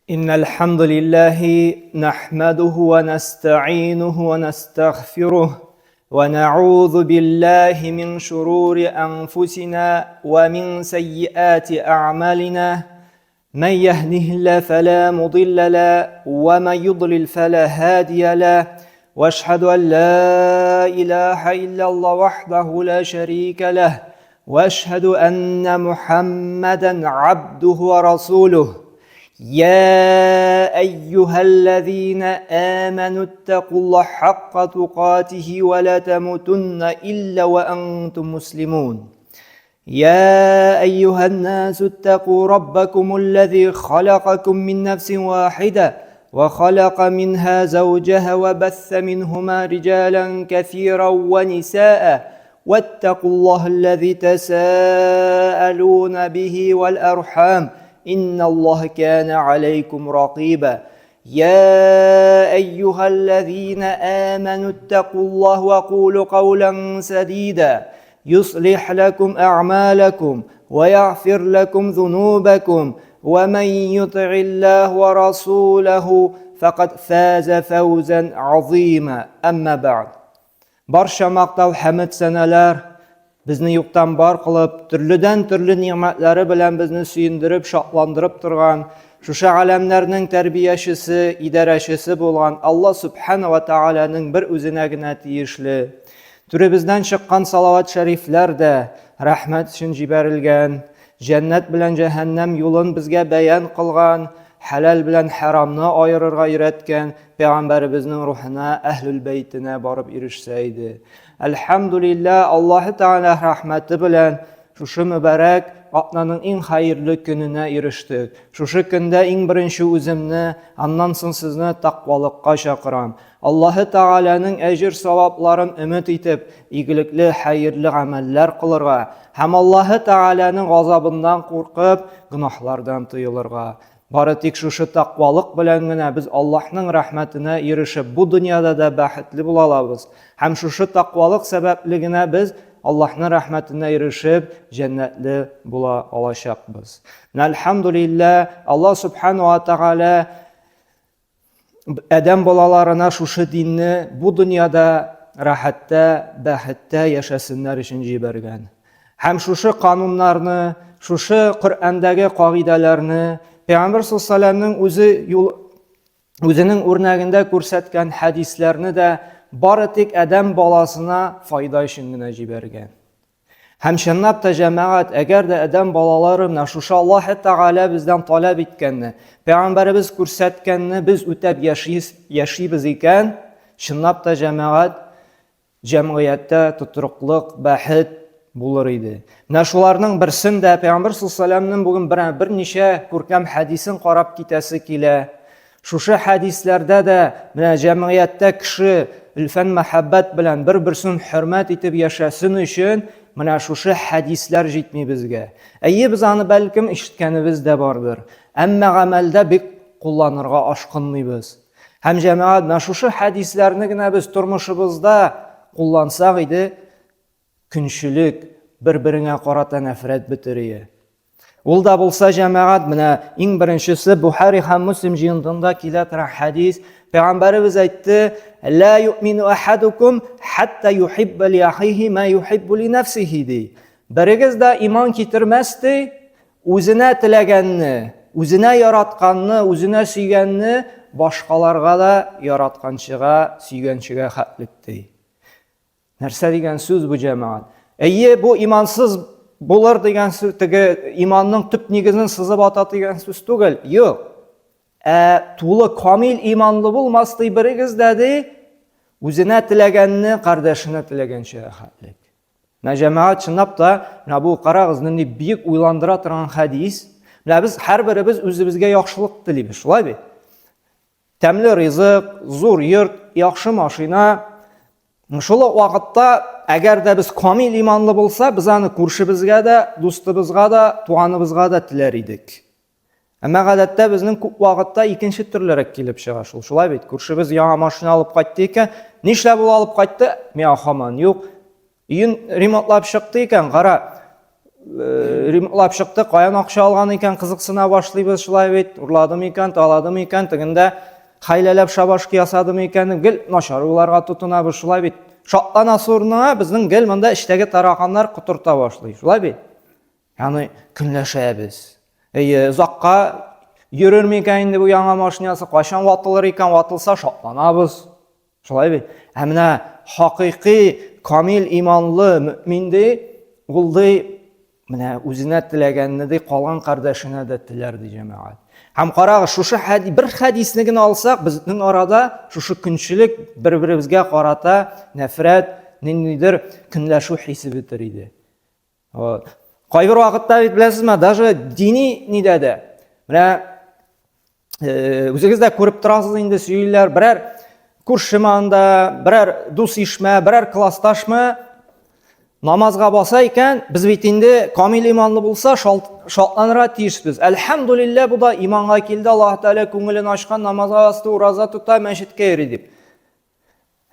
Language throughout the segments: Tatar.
إن الحمد لله نحمده ونستعينه ونستغفره ونعوذ بالله من شرور أنفسنا ومن سيئات أعمالنا من يهده الله فلا مضل له ومن يضلل فلا هادي له واشهد أن لا إله إلا الله وحده لا شريك له واشهد أن محمدا عبده ورسوله يا أيها الذين آمنوا اتقوا الله حق تقاته ولا تموتن إلا وأنتم مسلمون يا أيها الناس اتقوا ربكم الذي خلقكم من نفس واحدة وخلق منها زوجها وبث منهما رجالا كثيرا ونساء واتقوا الله الذي تساءلون به والأرحام إن الله كان عليكم رقيبا يا أيها الذين آمنوا اتقوا الله وقولوا قولا سديدا يصلح لكم أعمالكم ويغفر لكم ذنوبكم ومن يطع الله ورسوله فقد فاز فوزا عظيما أما بعد Барча мактау хәмед сәнәләр безне юктан бар кылып, төрледән-төрле нигъмәтләре белән безне сөендереп, шатландырып торган, шушы галәмнәрнең тәрбиячесе, идарәчесе булган Алла Сүбхәнә вә Тәгаләнең бер үзенә генә тиешле. Түребездән чыккан салават шәрифләр дә рәхмәт өчен җибәрелгән, җәннәт белән җәһәннәм юлын безгә бәян кылган, хәләл белән хәрамны аерырга өйрәткән пәйгамбәребезнең рухына, әһлүл бәйтенә барып ирешсә иде. Әлхәмдулилла, Аллаһы Тәгалә рәхмәте белән шушы мөбарәк атнаның иң хәерле көненә ирештек. Шушы көндә иң беренче үземне, аннан соң сезне тәкъвалыкка чакырам. Аллаһы Тәгаләнең әҗер-савапларын өмет итеп, игелекле, хәерле гамәлләр кылырга һәм Аллаһы Тәгаләнең газабыннан куркып, гөнаһлардан тыелырга. Бары тик шушы тәкъвалык белән генә без Аллаһның рәхмәтенә ирешеп, бу дөньяда да бәхетле була алабыз. Һәм шушы тәкъвалык сәбәпле генә без Аллаһның рәхмәтенә ирешеп, җәннәтле була алачакбыз. Менә әлхәмдүлилләһ, Аллаһ Субхану ва Тәгалә Адәм балаларына шушы динне бу дөньяда рәхәттә, бәхеттә яшәсеннәр өчен җибәргән. Һәм шушы кануннарны, шушы Коръәндәге кагыйдәләрне Пәйгамбер саллаллаһу үзе юл үзенең үрнәгендә күрсәткән хәдисләрне дә бары тик адәм баласына файда өчен генә җибәргән. Һәм чынлап та җәмәгать, әгәр дә адәм балалары менә шушы Аллаһ Тәгалә бездән таләп иткәнне, пәйгамбәребез күрсәткәнне без үтәп яшибез, яшибез икән, чынлап та җәмәгать җәмгыятьтә тотрыклык, бәхет булыр иде. Менә шуларның берсен дә пәйгамбәр саллаллаһу бүген бер берничә күркәм хәдисен карап китәсе килә. Шушы хәдисләрдә дә менә җәмгыятьтә кеше өлфән мәхәббәт белән бер-берсен хөрмәт итеп яшәсен өчен менә шушы хәдисләр җитми безгә. Әйе, без аны бәлкем ишеткәнебез дә бардыр. Әмма гамәлдә бик кулланырга ашкынмыйбыз. Һәм җәмәгать менә шушы хәдисләрне генә без тормышыбызда куллансак иде, көнчелек, бер-береңә карата нәфрәт бетерие. Ул да булса җәмәгать, менә иң беренчесе Бухари һәм Муслим җыентында килә торган хәдис. Пәйгамбәребез әйтте: "Ла юъмину ахадукум хатта юхибба ли ахихи ма юхиббу ли нафсихи" ди. Берегез дә иман китермәс ди, үзенә теләгәнне, үзенә яратканны, үзенә сөйгәнне башкаларга да яратканчыга, сөйгәнчегә хәтлек ди. Нәрсә дигән сүз бу җәмәгать? Әйе, бу имансыз булыр дигән сүз, теге иманның төп нигезен сызып ата дигән сүз түгел. Юк. Ә тулы камил иманлы булмас ди берегез дә ди, үзенә теләгәнне кардәшенә теләгәнчә хәтлек. Менә җәмәгать чынлап та, менә бу карагыз, нинди бик уйландыра торган хәдис. Менә без һәрберебез үзебезгә яхшылык телибез, шулай бит? Тәмле ризык, зур йорт, яхшы машина. Шул ук вакытта, әгәр дә без камил иманлы булса, без аны күршебезгә дә, дустыбызга да, туганыбызга да теләр идек. Әмма гадәттә безнең күп вакытта икенче төрлерәк килеп чыга шул. Шулай бит, күршебез яңа машина алып кайтты икән, нишләп ул алып кайтты? Миңа һаман юк. Өен ремонтлап чыкты икән, кара, ремонтлап чыкты, каян акча алган икән, кызыксына башлыйбыз, шулай бит, урлады микән, талады микән, тегендә хәйләләп шабашка ясады микән, гел начар уйларга тотынабыз, шулай бит. Шатланасы урынына безнең гел монда эчтәге тараканнар котырта башлый, шулай бит. Ягъни көнләшәбез. Әйе, озакка йөрер микән инде бу яңа машинасы, кайчан ватылыр икән, ватылса шатланабыз. Шулай бит. Ә менә хакыйкый камил иманлы мөмин ди, ул ди менә үзенә теләгәнне ди калган кардәшенә дә теләр ди җәмәгать. Һәм карагыз, шушы хәди, бер хәдисне генә алсак, безнең арада шушы көнчелек бер-беребезгә карата нәфрәт, ниндидер көнләшү хисе бетер иде. Вот. Кайбер вакытта бит беләсезме, даже дини нидә дә. Менә үзегез дә күреп торасыз инде, сөйлиләр, берәр күршеме анда, берәр дус ишмә, берәр классташмы намазга баса икән, без бит инде камил иманлы булса, шатланырга тиешбез. Әлхәмдулиллә, бу да иманга килде, Аллаһ Тәгалә күңелен ачкан, намазга басты, ураза тота, мәчеткә йөри дип.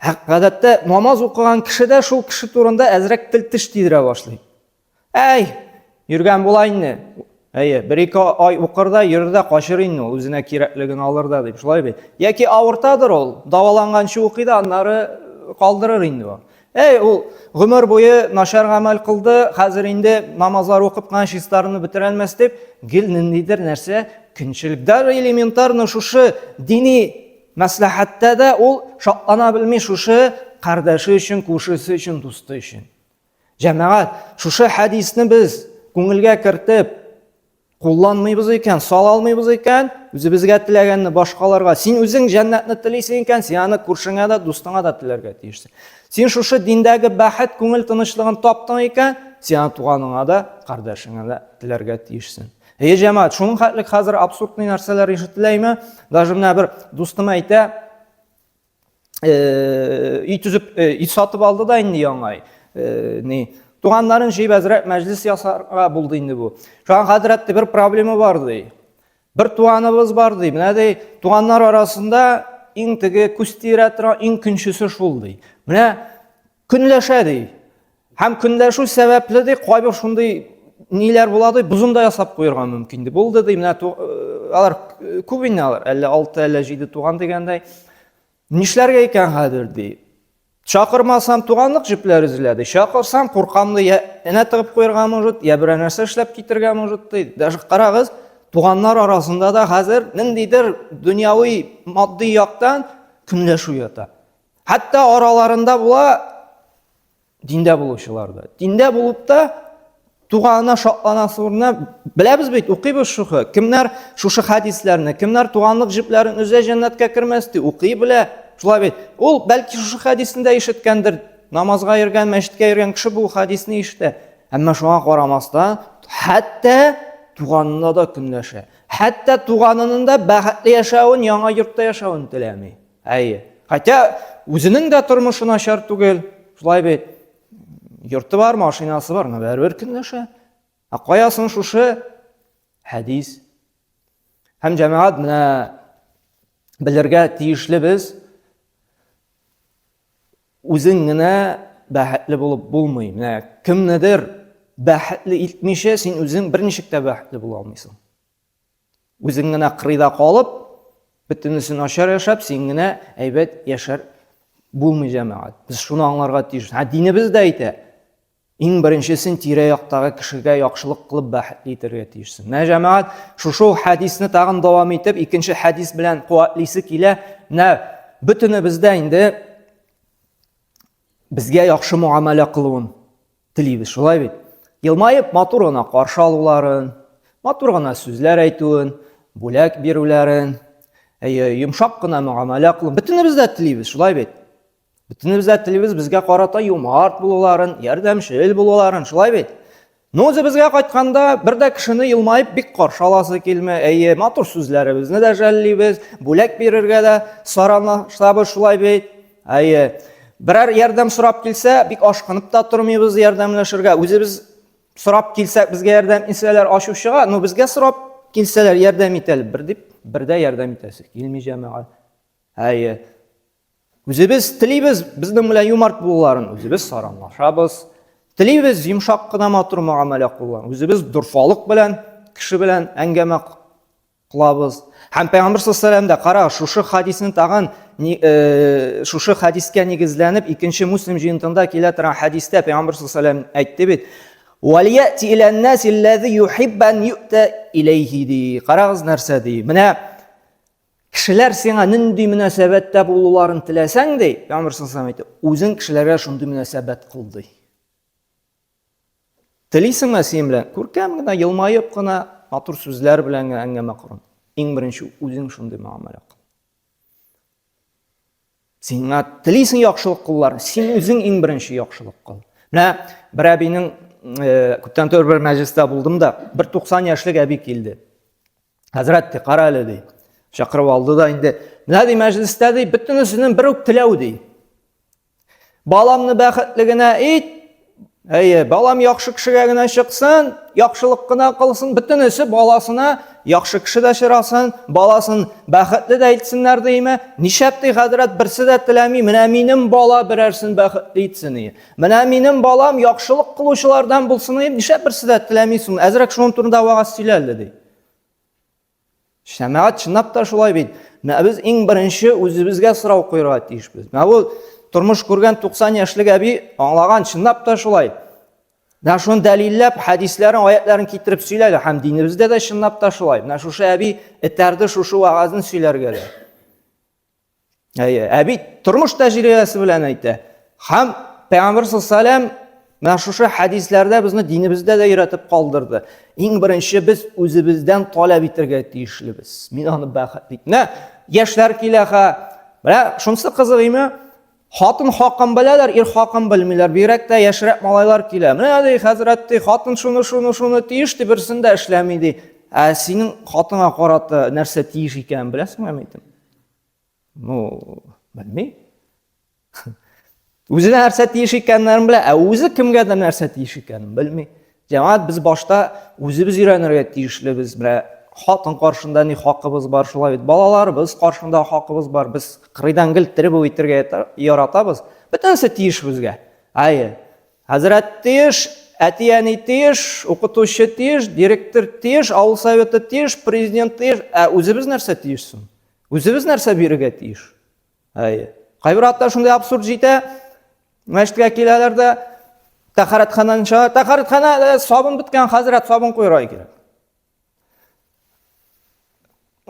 Гадәттә намаз укыган кеше дә шул кеше турында әзрәк тел-теш тидерә башлый. Әй, йөргән була инде. Әйе, бер-ике ай укыр да, йөрер дә качыр инде ул, үзенә кирәклеген алыр да дип, шулай бит. Яки авыртадыр ул, даваланганчы укый да, аннары калдырыр инде ул. Әй, ул гомер буе начар гамәл кылды, хәзер инде намазлар укып кына чистарынып бетерәлмәс дип, гел ниндидер нәрсә көнчелек. Даже элементарно шушы дини Мәсләхәттә дә ул шатлана белми шушы кардәше өчен, күршесе өчен, дусты өчен. Җәмәгать, шушы хәдисне без күңелгә кертеп кулланмыйбыз икән, сала алмыйбыз икән, үзебезгә теләгәнне башкаларга. Син үзең җәннәтне телисең икән, син аны күршеңә дә, дустыңа да теләргә тиешсең. Син шушы диндәге бәхет, күңел тынычлыгын таптың икән, син аны туганыңа да, кардәшеңә дә теләргә тиешсең. Әйе, җәмәгать, шуның хәтлек хәзер абсурдный нәрсәләр ишетеләме? Даже менә бер дустым әйтә, өй төзеп, өй сатып алды да инде яңа өй. Ни, туганнарын җыеп әзрәк мәҗлес ясарга булды инде бу. Шуңа хәзрәт бер проблема бар ди. Бер туганыбыз бар ди. Менә ди, туганнар арасында иң теге күз тиерә тора, иң көнчесе шул ди. Менә көнләшә ди. Һәм көнләшү сәбәпле ди, кайбер шундый ниләр була ди, бозым да ясап куярга мөмкин ди. Булды ди, менә алар күп инде алар, әллә 6, әллә 7 туган дигәндәй. Нишләргә икән хәзер ди. Чакырмасам туганлык җепләре өзелә ди. Чакырсам куркам ди, я энә тыгып куярга может, я берәр нәрсә эшләп китергә может ди. Даже карагыз, туганнар арасында да хәзер ниндидер дөньяви матди яктан көнләшү ята. Хәтта араларында була диндә булучылар да. Диндә булып та туганына шатланасы урынына беләбез бит, укыйбыз шушы. Кемнәр шушы хәдисләрне, кемнәр туганлык җепләрен өзә җәннәткә кермәс ди, укый белә. Шулай бит. Ул бәлки шушы хәдисне дә ишеткәндер. Намазга йөргән, мәчеткә йөргән кеше бу хәдисне ишетә. Әмма шуңа карамастан, хәтта туганына да көнләшә. Хәтта туганының да бәхетле яшәвен, яңа йортта яшәвен теләми. Әйе. Хотя үзенең дә тормышы начар түгел. Шулай бит. Йорты бар, машинасы бар, но бәрбер көнләшә. Ә кая соң шушы хәдис? Һәм җәмәгать менә белергә тиешле без үзең генә бәхетле булып булмый. Менә кемнедер бәхетле итмичә син үзең берничек тә бәхетле була алмыйсың. Үзең генә кырыйда калып, бөтенесе начар яшәп, син генә әйбәт яшәр булмый җәмәгать. Без шуны аңларга тиеш. Ә динебез дә әйтә. Иң беренче син тирә-яктагы кешегә яхшылык кылып бәхетле итәргә тиешсең. Менә җәмәгать, шушы хәдисне тагын дәвам итеп, икенче хәдис белән куәтлисе килә. Менә бөтенебез дә инде безгә яхшы муамәлә кылуын телибез, шулай бит? Елмаеп матур гына каршы алуларын, матур гына сүзләр әйтүен, бүләк бирүләрен, әйе, йомшак кына мөгамәлә кылу. Бөтенебез дә телибез, шулай бит? Бөтенебез дә телибез безгә карата юмарт булуларын, ярдәмчел булуларын, шулай бит? Ну, үзебезгә кайтканда бер дә кешене елмаеп бик каршы аласы килми. Әйе, матур сүзләребезне дә жәллибез, бүләк бирергә дә саранлашабыз, шулай бит. Әйе. Берәр ярдәм сорап килсә, бик ашкынып та тормыйбыз ярдәмләшергә. Үзебез сорап килсәк, безгә ярдәм итсәләр, ачу чыга. Ну, безгә сорап килсәләр, ярдәм итәле бер дип, бер дә ярдәм итәсе килми җәмәгать. Әйе. Үзебез телибез, безнең белән юмарт булуларын, үзебез саранлашабыз. Телибез йомшак кына матур мөгамәлә куллан. Үзебез дорфалык белән кеше белән әңгәмә кылабыз. Һәм Пәйгамбер саллаллаху алейһи кара, шушы хадисне тагын шушы хадискә нигезләнеп, икенче Муслим җыентында килә торган хадистә Пәйгамбер саллаллаху алейһи әйтте бит: "Валияти илән-нас аллази юхиббу ан ю'та иләйһи" ди. Карагыз нәрсә ди. Менә кешеләр сиңа нинди мөнәсәбәттә булуларын теләсәң ди, Пәйгамбер саллаллаху алейһи әйтте, үзең кешеләргә шундый мөнәсәбәт кыл ди. Телисеңме син белән күркәм генә, елмаеп кына, матур сүзләр белән генә әңгәмә корын. Иң беренче үзең шундый мөгамәлә кыл. Сиңа телисең яхшылык кыллар, син үзең иң беренче яхшылык кыл. Менә бер әбинең күптән түгел бер мәҗлестә булдым да, бер 90 яшьлек әби килде. Хәзрәт ди, кара әле ди. Чакырып алды да инде. Менә ди мәҗлестә ди, бөтенесенең бер үк теләү ди. Баламны бәхетле генә ит. Әйе, балам яхшы кешегә генә чыксын, яхшылык кына кылсын, бөтенесе баласына яхшы кеше дә чырасын, баласын бәхетле дә итсеннәр диме? Нишләп ди хәзрәт, берсе дә теләми, менә минем бала берәрсен бәхетле итсен ди. Менә минем балам яхшылык кылучылардан булсын ди. Нишләп берсе дә теләми соң? Әзрәк шуның турында вәгазь сөйлә әле ди. Җәмәгать чынлап та шулай бит. Менә без иң беренче үзебезгә сорау куярга тиешбез. Менә бу тормыш күргән 90 яшьлек әби аңлаган, чынлап та шулай. Менә шуны дәлилләп, хәдисләрен, аятларын китереп сөйләде һәм динебездә дә чынлап та шулай. Менә шушы әби этәрде шушы вәгазен сөйләргә дә. Әйе, ә бит тормыш тәҗрибәсе белән әйтә. Һәм Пәйгамбер саллаллаху менә шушы хәдисләрдә безне динебездә дә өйрәтеп калдырды. Иң беренче без үзебездән таләп итәргә тиешлебез. Мин аны бәхет бит. Менә яшьләр килә ха. Менә шунысы кызык име? Хатын хакын беләләр, ир хакын белмиләр. Бигрәк тә яшьрәк малайлар килә. Менә ди, хәзрәт ди, хатын шуны, шуны, шуны тиеш ди, берсен дә эшләми ди. Ә синең хатыңа карата нәрсә тиеш икәнен беләсеңме, әйтем? Ну, белми. Үзенә нәрсә тиеш икәннәрен белә, ә үзе кемгә дә нәрсә тиеш икәнен белми. Җәмәгать, без башта үзебез өйрәнергә тиешлебез. Менә хатын каршында ни хакыбыз бар, шулай бит. Балаларыбыз каршында хакыбыз бар. Без кырыйдан гел тере булып итәргә яратабыз. Бөтен нәрсә тиеш безгә. Әйе. Хәзрәт тиеш, әти-әни тиеш, укытучы тиеш, директор тиеш, авыл советы тиеш, президент тиеш. Ә үзебез нәрсә тиеш соң? Үзебез нәрсә бирергә тиеш? Әйе. Кайбер атта шундый абсурд җитә. Мәчеткә киләләр дә тәһарәтханәне чыга. Тәһарәтханә э, сабын беткән, хәзрәт сабын куярга кирәк.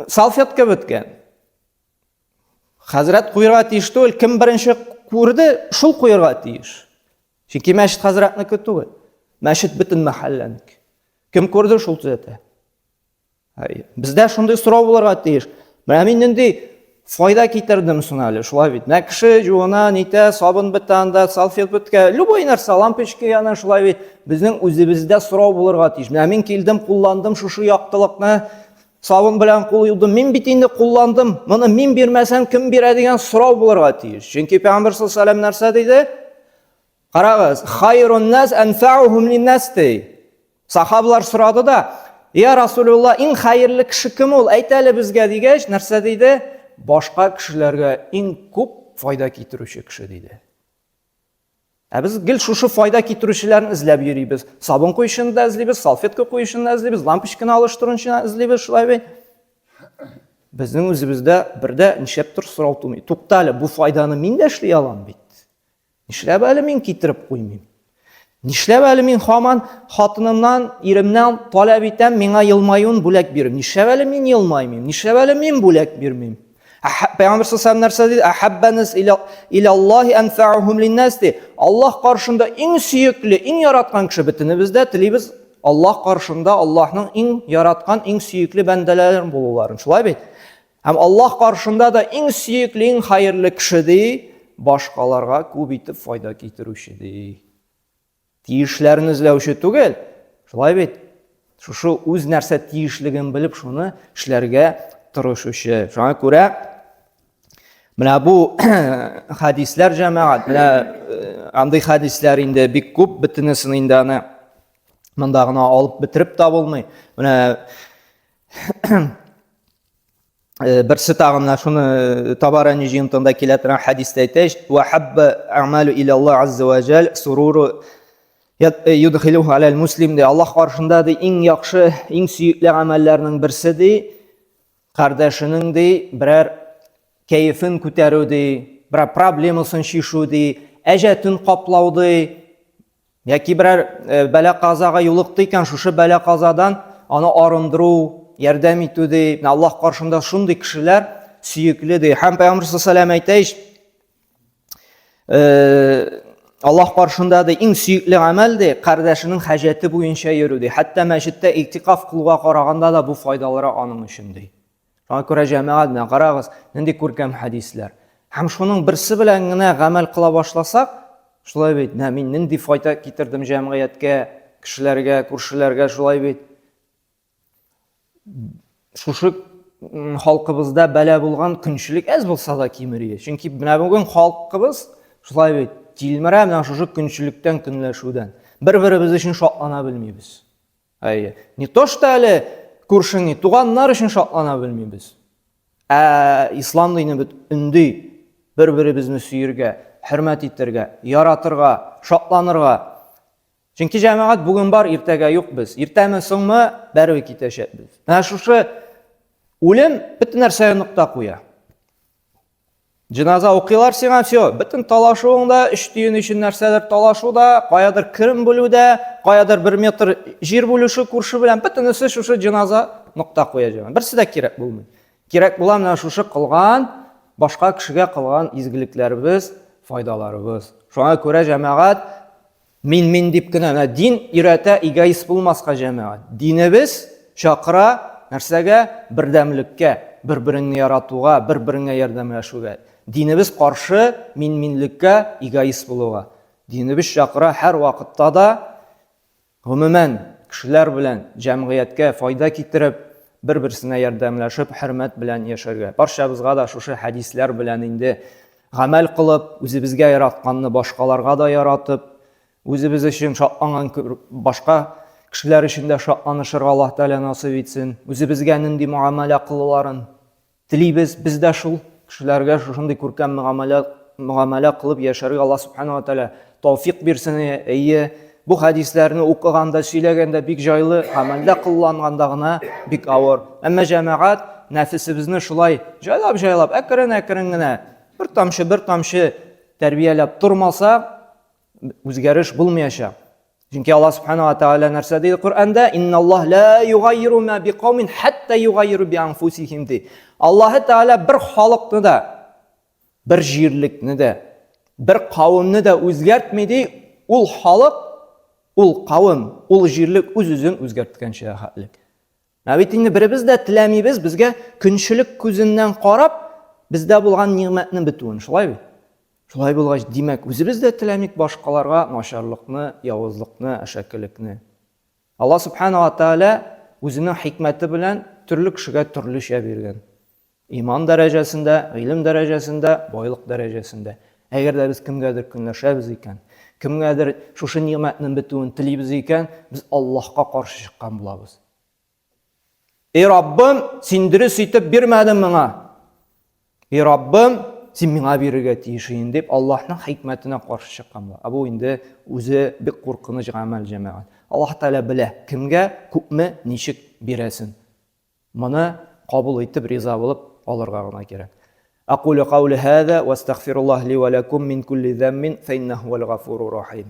Салфетка беткән. Хәзрәт куярга тиеш түгел, кем беренче күрде, шул куярга тиеш. Чөнки мәчет хәзрәтнеке түгел. Мәчет бөтен мәхәлләнеке. Кем күрде, шул төзәтә. Бездә шундый сорау булырга тиеш. Менә мин нинди файда китердем соң әле, шулай бит. Менә кеше жуына, нитә, сабын бетә анда, салфет беткә, любой нәрсә, лампочка яна, шулай бит. Безнең үзебездә сорау булырга тиеш. Менә мин килдем, кулландым шушы яктылыкны, сабын белән кул юдым. Мин бит инде кулландым. Моны мин бирмәсәм, кем бирә дигән сорау булырга тиеш. Чөнки Пәйгамбер саллаллаху алейһи нәрсә диде? Карагыз, хайрун нас анфаухум линнас ди. Сахабалар сорады да, Я Расулулла, иң хәерле кеше кем ул? Әйт әле безгә дигәч, нәрсә диде? Башка кешеләргә иң күп файда китерүче кеше диде. Ә без гел шушы файда китерүчеләрне эзләп йөрибез. Сабын куючыны да эзлибез, салфетка куючыны да эзлибез, лампочканы алыштыручыны эзлибез, шулай бит. Безнең үзебездә бердә нишләптер сорау тумый. Тукта әле, бу файданы мин дә эшли алам бит. Нишләп әле мин китереп куймыйм? Нишләп әле мин хаман хатынымнан, иремнән таләп итәм, миңа елмаюын бүләк бирү? Нишләп әле мин елмаймыйм? Нишләп әле мин бүләк бирмим? Пәйгамбер саллаллаху нәрсә диде? Әхәббәнас иля Аллаһи анфаухум линнас ди. Аллаһ каршында иң сөекле, иң яраткан кеше бөтенебез дә телибез Аллаһ каршында Аллаһның иң яраткан, иң сөекле бәндәләре булуларын. Шулай бит? Һәм Аллаһ каршында да иң сөекле, иң хәерле кеше ди, башкаларга күп итеп файда китерүче ди. Тиешләрен эзләүче түгел, шулай бит. Шушы үз нәрсә тиешлеген белеп, шуны эшләргә тырышучы. Шуңа күрә менә бу хәдисләр җәмәгать, менә э, андый хәдисләр инде бик күп, бөтенесен инде аны монда гына алып бетереп тә булмый. Менә Э, берсе тагы менә шуны э, Табарани җыентыгында килә торган хәдистә әйтә, "Ва хабба амалу иля Аллаһ азза ва җал суруру Э, юдхилуху аләл муслим ди. Аллаһ каршында ди иң яхшы, иң сөекле гамәлләрнең берсе ди, кардәшенең ди берәр кәефен күтәрү ди, берәр проблемасын чишү ди, әҗәтен каплау ди, яки берәр э, бәла-казага юлыкты икән, шушы бәла-казадан аны арындыру, ярдәм итү ди. Аллаһ каршында шундый кешеләр сөекле ди. Һәм Пәйгамбер саллаллаху алейһи әйтә ич, Э, Аллаһ каршында ди иң сөекле гамәл ди кардәшенең хаҗәте буенча йөрү ди. Хәтта мәчеттә иктикаф кылуга караганда да бу файдалырак аның өчен ди. Шуңа күрә җәмәгать менә карагыз, нинди күркәм хәдисләр. Һәм шуның берсе белән генә гамәл кыла башласак, шулай бит, менә мин нинди файда китердем җәмгыятькә, кешеләргә, күршеләргә, шулай бит. Шушы халкыбызда бәла булган көнчелек әз булса да кимер иде. Чөнки менә бүген халкыбыз шулай бит тилмерә менә шушы көнчелектән, көнләшүдән. Бер-беребез өчен шатлана белмибез. Әйе. Не то что әле күршеңне, туганнар өчен шатлана белмибез. Ә ислам дине бит өнди бер-беребезне сөергә, хөрмәт итәргә, яратырга, шатланырга. Чөнки җәмәгать бүген бар, иртәгә юк без. Иртәме, соңмы, бәрібір китәчәкбез. Менә шушы үлем бөтен нәрсәгә нокта куя. Җеназа укыйлар сиңа, все, бөтен талашуың да, өч тиен өчен нәрсәдер талашу да, каядыр керем бүлү дә, каядыр бер метр җир бүлүше күрше белән, бөтенесе шушы җеназа нокта куя җәмәгать. Берсе дә кирәк булмый. Кирәк була менә шушы кылган, башка кешегә кылган изгелекләребез, файдаларыбыз. Шуңа күрә җәмәгать Мин-мин дип кенә, менә дин өйрәтә эгоист булмаска җәмәгать. Динебез чакыра нәрсәгә? Бердәмлеккә, бер-береңне яратуга, бер-береңә ярдәмләшүгә. Динебез каршы мин-минлеккә, эгоист булуга. Динебез чакыра һәр вакытта да гомумән кешеләр белән җәмгыятькә файда китереп, бер-берсенә ярдәмләшеп, хөрмәт белән яшәргә. Барчабызга да шушы хәдисләр белән инде Гамәл кылып, үзебезгә яратканны башкаларга да яратып, үзебез өчен шатланган башка кешеләр өчен дә шатланышырга Аллаһ Тәгалә насыйп итсен. Үзебезгә нинди мөгамәлә кылуларын телибез, без дә шул кешеләргә шушындый күркәм мөгамәлә мөгамәлә кылып яшәргә Аллаһ Субхану ва Тәгалә тәүфик бирсен. Әйе, бу хәдисләрне укыганда, сөйләгәндә бик җайлы, гамәлдә кылланганда гына бик авыр. Әмма җәмәгать нәфесебезне шулай җайлап-җайлап, әкрен-әкрен генә, бер тамчы, бер тамчы тәрбияләп тормаса, үзгәреш булмаячак. Чөнки Аллаһ Субхану ва Тааля нәрсә ди Коръәндә? Инналлаһ ла югайиру ма биқаумин хатта югайиру би анфусихим ди. Аллаһ Тааля бер халыкны да, бер җирлекне дә, бер кавемне дә үзгәртми ди, ул халык, ул кавем, ул җирлек үз-үзен үзгәрткәнчә хәтлек. Ә бит инде беребез дә теләмибез безгә көнчелек күзеннән карап, бездә булган нигъмәтнең бетүен, шулай бит? Шулай булгач, димәк, үзебез дә теләмик башкаларга начарлыкны, явызлыкны, әшәкелекне. Алла субхана ва тааля үзенең хикмәте белән төрле кешегә төрлечә биргән. Иман дәрәҗәсендә, гыйлем дәрәҗәсендә, байлык дәрәҗәсендә. Әгәр дә без кемгәдер көнләшәбез икән, кемгәдер шушы нигъмәтнең бетүен телибез икән, без Аллаһка каршы чыккан булабыз. Эй Раббым, син дөрес итеп бирмәдең миңа. Эй Раббым, син миңа бирергә тиеш идең дип Аллаһның хикмәтенә каршы чыккан була. Ә бу инде үзе бик куркыныч гамәл җәмәгать. Аллаһ Тәгалә белә, кемгә, күпме, ничек бирәсен. Моны кабул итеп, риза булып алырга гына кирәк. Акулю каули һаза ва астагфируллаһ ли ва лакум мин кулли заммин фа иннаху хуал гафурур рахим.